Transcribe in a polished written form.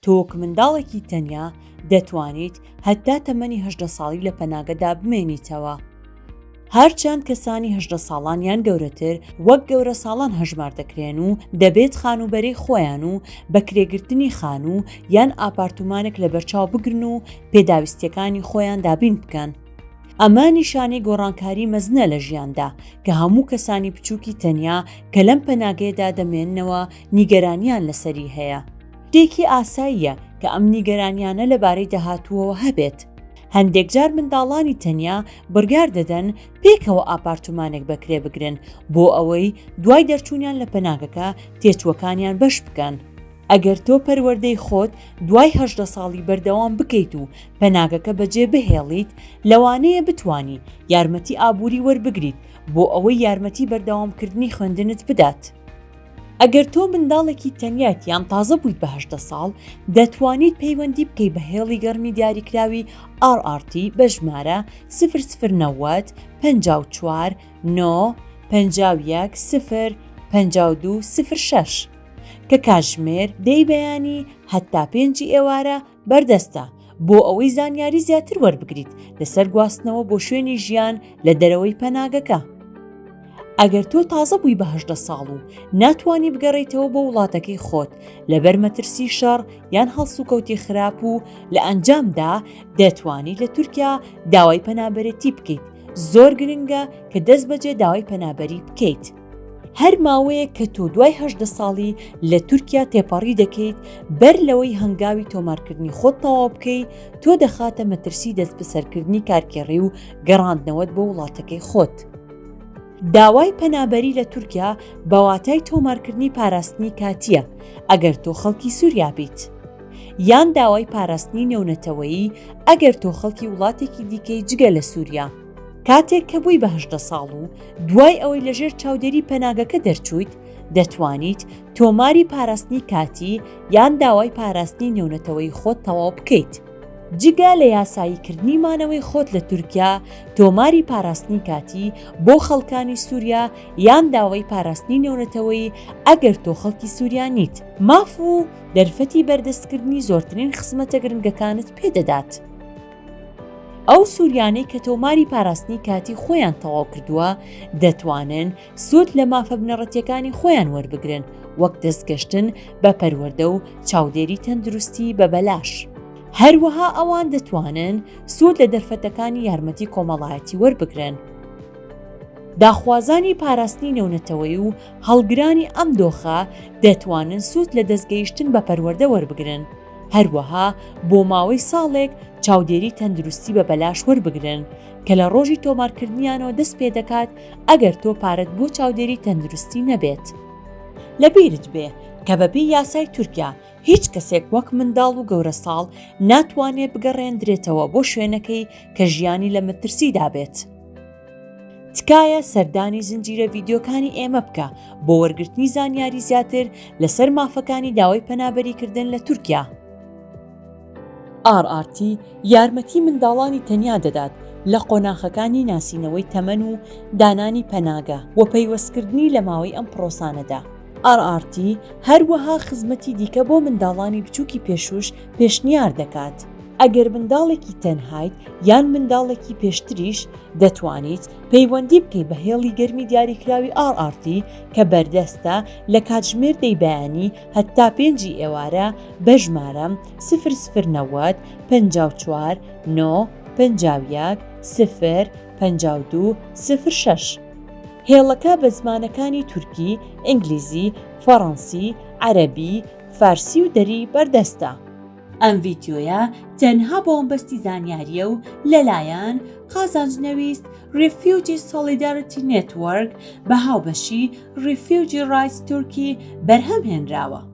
تۆ وەک منداڵێکی تەنیا دەتوانیت هەتا تەمەنی 18 ساڵی لە پەناگەدا بمێنیتەوە. هەرچەند کەسانی 18 ساڵان یان گەورەتر وەک گەورە ساڵان هەژمار دەکرێن و دەبێت خانووبەرەی خۆیان و بەکرێگرتنی خانوو یان ئاپارتومانێک لەبەرچاو بگرن و پێداویستییەکانی خۆیان دابین بکەن. ئەمە نیشانەی گۆڕانکاری مەزنە لە ژیاندا کە هەموو کەسانی بچووکی تەنیا کە لەم پەناگەیەدا دەمێننەوە نیگەرانیان لەسەری هەیە. شتێکی ئاساییە کە ئەم نیگەرانیانە لەبارەی داهاتووەوە هەبێت. هەندێک جار منداڵانی تەنیا بڕیار دەدەن پێکەوە ئاپارتمانێک بەکرێ بگرن بۆ ئەوەی دوای دەرچوونیان لە پەناگەکە تێچووەکانیان بەش بکەن. ئەگەر تۆ پەروەردەی خۆت دوای 18 ساڵی بەردەوام بکەیت و پەناگەکە بەجێ بهێڵیت، لەوانەیە بتوانی یارمەتی ئابووری وەربگریت بۆ ئەوەی یارمەتی بەردەوامکردنی خوێندنت بدات. ئەگەر تۆ منداڵێکی تەنیایت یان تازە بوویت بە 18 ساڵ، دەتوانیت پەیوەندی بکەیت بە هێڵی گەرمی دیاریکراوی RRT بە ژمارە 0 0 90 54 9 51 0 52 0 6 کە کاتژمێر دەی بەیانی هەتا پێنجی ئێوارە بەردەستە بۆ ئەوەی زانیاری زیاتر وەربگریت لەسەر گواستنەوە بۆ شوێنی ژیان لە دەرەوەی پەناگەکە. ئەگەر تۆ تازە بووی بە 18 ساڵ و ناتوانی بگەڕێیتەوە بۆ وڵاتەکەی خۆت لەبەر مەترسی شەڕ یان هەڵسوکەوتی خراپ و لە ئەنجامدا دەتوانی لە تورکیا داوای پەنابەرێتی بکەیت زۆر گرنگە کە دەست بەجێ داوای پەنابەری بکەیت. هەر ماوەیەک کە تۆ دوای 18 ساڵی لە تورکیا تێپەڕی دەکەیت بەر لەوەی هەنگاوی تۆمارکردنی خۆت تەواو بکەی تۆ دەخاتە مەترسی دەستبەسەرکردنی کارگێڕی و گەڕاندنەوەت بۆ وڵاتەکەی خۆت. داوای پەنابەری لە تورکیا بە واتای تۆمارکردنی پاراستنی کاتییە ئەگەر تۆ خەڵکی سووریا بیت. یان داوای پاراستنی نێونەتەوەیی ئەگەر تۆ خەڵکی وڵاتێکی دیکەی جگە لە سووریا. کاتێک کە بووی بە 18 ساڵ و دوای ئەوەی لەژێر چاودێری پەناگەکە دەرچوویت، دەتوانیت تۆماری پاراستنی کاتی یان داوای پاراستنی نێونەتەوەیی خۆت تەواو بکەیت. جگە لە یاساییکردنی مانەوەی خۆت لە تورکیا، تۆماری پاراستنی کاتی بۆ خەڵکانی سوریا یان داوای پاراستنی نێونەتەوەیی ئەگەر تۆ خەڵکی سوریا نیت، ماف و دەرفەتی بەردەستکردنی زۆرترین خزمەتە گرنگەکانت پێدەدات. ئەو سوریانەی کە تۆماری پاراستنی کاتی خۆیان تەواو کردووە، دەتوانن سوود لە مافە بنەڕەتیەکانی خۆیان وەربگرن وەک دەستگەشتن بە پەروەردە و چاودێری تەندروستی بە بەلاش. هەروەها ئەوان دەتوانن سوود لە دەرفەتەکانی یارمەتی کۆمەڵایەتی وەربگرن. داخوازانی پاراستنی نێونەتەوەیی و هەڵگرانی ئەم دۆخە دەتوانن سوود لە دەستگەیشتن بە پەروەردە وەربگرن، هەروەها بۆ ماوەی ساڵێک چاودێری تەندروستی بە بەلاش وەربگرن کە لە ڕۆژی تۆمارکردنیانەوە دەست پێدەکات ئەگەر تۆ پارەت بۆ چاودێری تەندروستی نەبێت. لەبیرت بێ کە بەپێی یاسای تورکیا هیچ کەسێک وەک منداڵ و گەورەساڵ ناتوانێ بگەڕێندرێتەوە بۆ شوێنەکەی کە ژیانی لە مەترسیدا بێت. تکایە سەردانی زنجیرە ڤیدیۆکانی ئێمە بکە بۆ وەرگرتنی زانیاری زیاتر لەسەر مافەکانی داوای پەنابەریکردن لە تورکیا. RRT یارمەتی منداڵانی تەنیا دەدات لە قۆناخەکانی ناسینەوەی تەمەن و دانانی پەناگە و پەیوەستکردنی لە ماوەی ئەم پرۆسانەدا. RRT هەروەها خزمەتی دیکە بۆ منداڵانی بچووکی پێشووش پێشنیار دەکات. ئەگەر منداڵێکی تەنهایت یان منداڵێکی پێشتریش، دەتوانیت پەیوەندی بکەیت بە هێڵی گەرمی دیاریکراوی RRT کە بەردەستە لە کاتژمێر دەی بەیانی هەتا پێنجی ئێوارە بە ژمارە، سفر سفر 90 54 9 51 0 52 0 6. هێڵەکە بە زمانەکانی تورکی، ئینگلیزی، فەڕەنسی، عەرەبی، فارسی و دەری بەردەستە. ئەم ڤیدیۆیە تەنها بۆ مەبەستی زانیارییە و لەلایەن، قازانج نەویست، Refugee Solidarity Network، بە هاوبەشی Refugee Rights Turkey بەرهەم هێنراوە.